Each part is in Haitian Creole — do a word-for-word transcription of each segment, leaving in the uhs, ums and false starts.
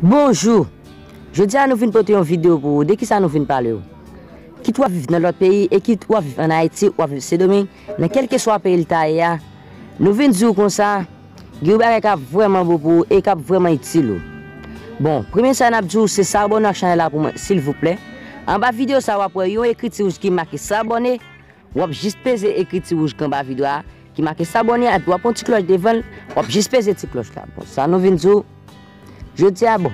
Bonjou! Jodi a nou vin pote yon videyo pou ou. De kisa nou vin pale w? Kit w ap viv nan lòt peyi e kit w ap viv ann Ayiti, w ap viv Sendomeng, nan kèlkeswa peyi l ta ye a, nou vin di w konsa, gen yon bagay k ap vrèman bon pou ou e k ap vrèman itil ou. Bon, premye sa n ap di w se sa abòne ak chanèl la pou mwen silvouplè. Anba videyo sa w ap wè yon ekriti wouj ki make sa abòne. W ap jis peze ekriti wouj k anba videyo a ki make sa abòne a, epi w ap wè yon ti klòch devan l, w ap jis peze ti klòch la. Bon, sa nou vin di w jodi a, bon,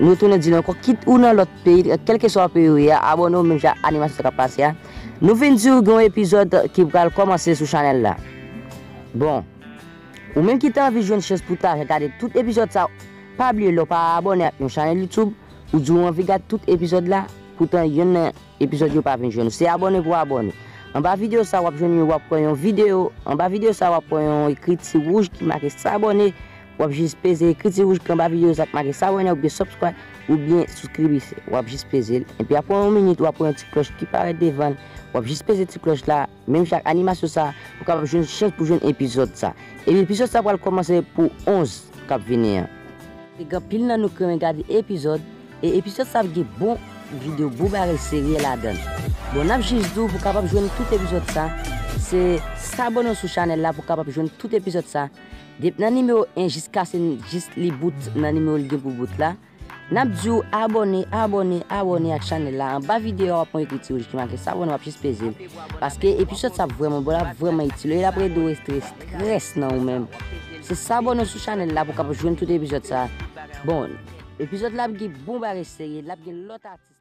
nou tounen di nou ankò, kit ou nan lòt peyi, kèlkeswa peyi ou ye a, abòne w menm jan ak animasyon sa k ap pase a. Nou vin di w gen yon epizòd ki pral kòmanse sou chanèl la. Bon, ou menm ki ta anvi jwenn chans pou ta gade tout epizòd sa, pa bliye lè w pa abòne ak yon chanèl YouTube, ou di w anvi gade tout epizòd la, poutan yonn nan epizòd yo pa vin jwenn ou. Se abòne pou abòne. Anba videyo sa, w ap jwenn yon, w ap wè yon videyo. Anba videyo sa, w ap wè yon ekriti wouj ki make sa abòne. W ap jis peze ekriti wouj ki anba videyo sa ki make sa abòne oubyen subscribe oubyen souskribise. W ap jis peze l. Epi apre yon minit, w ap wè yon ti klòch ki parèt devan l. W ap jis peze ti klòch la. Menm jan ak animasyon sa, pou w kapab jwenn chans pou jwenn epizòd sa. Epi epizòd sa pral kòmanse pou onz k ap vini an. Gen anpil nan nou k renmen gade epizòd, e epizòd sa ap gen bon videyo, bon bagay serye ladan l. Bon, n ap jis di w pou w kapab jwenn tout epizòd sa, se sa abòne w sou chanèl la pou w kapab jwenn tout epizòd sa. Depi nan nimewo en jiska se jis li bout nan nimewo l gen pou bout la. N ap di w abòne, abòne, abòne ak chanèl la. Anba videyo a, w ap wè yon ekriti wouj ki make sa abòne, w ap jis peze l. Paske epizòd sa ap vrèman bon, l ap vrèman itil ou, e l ap ede w retire estrès nan ou menm. Se sa abòne w sou chanèl la pou w kapab jwenn tout epizòd sa. Bon, epizòd la ap gen bon bagay serye, l ap gen lòt atis.